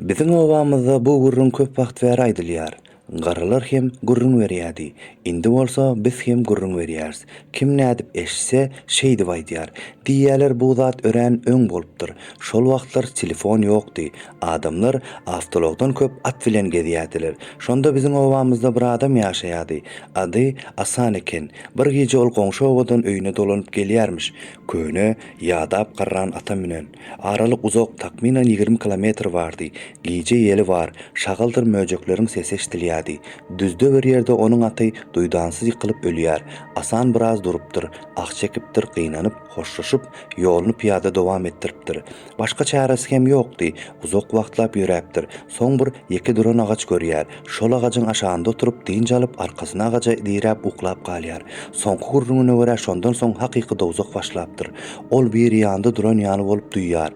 Biziň obamyzda bu gürrüň köp wagt bäri aýdylýar. Garrylar hem gürrüň berýärdi. Indi bolsa biz hem gürrüň berýäris. Kim nädip eşitse, şeýdip aýdýar. Diýýäler bu zat örän öň bolupdyr. Şol wagtlar telefon ýokdy. Adamlar awtoulagdan köp at bilen gezýärdiler. Şonda biziň obamyzda bir adam ýaşaýardy. Ady Asan eken. Bir gije ol goňşy obadan öýüne dolanyp gelýärmiş. Köne, ýadap garran ata münen. Aralyk uzak, takmynan 20 kilometr bardy. Gije ýeli bar, şagaldyr möjekleriň sesi eşidilýärdi. Düzde bir ýerde onuň aty duýdansyz ýykylyp ölýär. Asan biraz durupdyr, ah çekipdir, gynanyp, hoşlaşyp, ýoluny pyýada dowam etdiripdir. Başga çäresi hem ýokdy. Uzak wagtlap ýöräpdir. Soň bir ýeke duran agaç görýär. Şol agajyň aşagynda oturyp, dynç alyp, arkasyny agaja diräp uklap galýar. Soňky gürrüňine görä, şondan soň hakyky dowzah başlapdyr. Ol biri ýanynda duran ýaly bolup duýýar.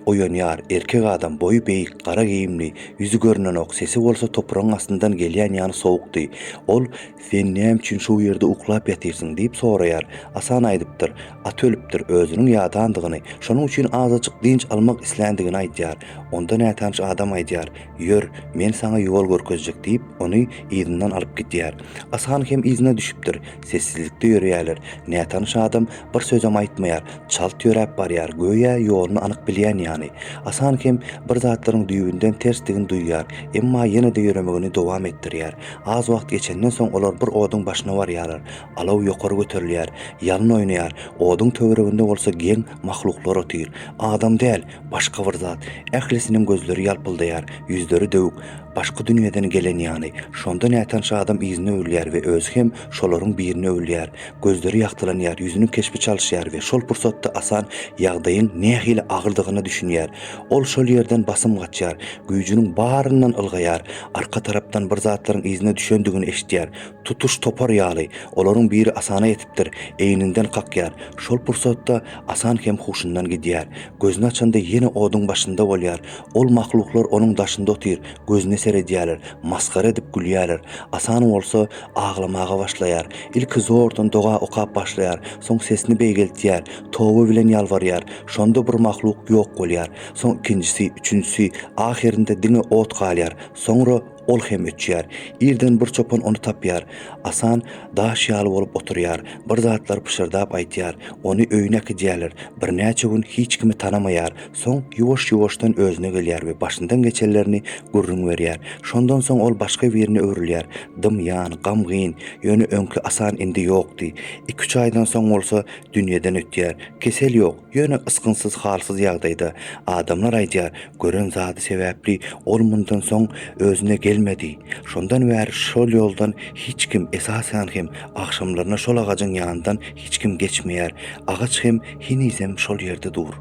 Oýanýar. Erkek adam, boýy beýik, gara geýimli, ýüzi görnenok, sesi bolsa topragyň astyndan gelýän ýaly sowukdy. Ol, Sen näme üçin şu ýerde uklap ýatyrsyň? diýip soraýar. Asan aýdypdyr. Aty ölüpdir, özüniň ýadandygyny, şonuň üçin azajyk dynç almak isländigini aýdýar. Onda nätanyş adam aýdýar, Ýör, men saňa ýol görkezjek diýip, ony yzyndan alyp gidýär. Asan hem yzyna düşüpdir. Sessizlikde ýöreýärler. Nätanyş adam bir sözem aýtmaýar. Çalt ýöräp barýar, göýä ýoluny anyk bilýän ýaly. Asan hem bir zatlaryň düýbünden tersdigini duýýar, emma ýene-de ýöremegini dowam etdirýär. Az wagt geçenden soň olar bir oduň başyna barýarlar. Alaw ýokary göterilýär, ýalyn oýnaýar, oduň töwereginde bolsa geň mahluklar otyr. Adam däl, başga bir zat. Ählisiniň gözleri ýalpyldaýar, ýüzleri döwük, başga dünýeden gelen ýaly. Şonda nätanyş adam yzyna öwrülýär we özi hem şolaryň birine öwrülýär. Gözleri ýagtylanýar, ýüzüniň keşbi çalyşýar we şol pursatda Asan ýagdaýyň nähili agyrdygyna düşünýär. Ol şol ýerden basym gaçýar, güýjüniň baryndan ylgaýar. Arka tarapdan bir zatlaryň yzyna düşendigini eşidýär. Tutuş topar ýaly, olaryň biri Asana ýetipdir, egninden kakýar. Şol pursatda Asan hem huşundan gidýär. Gözüni açanda ýene oduň başynda bolýar. Ol mahluklar onuň daşynda otyr, gözüne seredýärler, masgara edip gülýärler. Asan bolsa aglamaga başlaýar. Ilki zordan doga okap başlaýar, soň sesini beýgeltýär, toba bilen ýalbarýar. Şonda bir mahluk ýok bolýar. Soň ikinjisi, üçünjisi, ahyrynda diňe ot galýar. Soňra Ol hem öçýär. Irden bir çopan ony tapýar. Asan daş ýaly bolup oturýar. Bir zatlar pyşyrdap aýtýar. Ony öýüne äkidýärler. Birnäçe gün hiç kimi tanamaýar. Soň ýuwaş-ýuwaşdan özüne gelýär we başyndan geçenlerini gürrüň berýär. Şondan soň ol başga birine öwrülýär. Dymýan, gamgyn, ýöne öňki Asan indi ýokdy. Iki-üç aýdan soň bolsa dünýeden ötýär. Kesel ýok. Ýöne ysgynsyz halsyz ýagdaýda. Adamlar aýdýar, gören zady sebäpli ol mundan soň özüne gelmedi. Şondan bäri şol ýoldan hiç kim, esasan hem agşamlaryna şol agajyň ýanyndan hiç kim geçmeýär. Agaç hem henizem şol ýerde dur.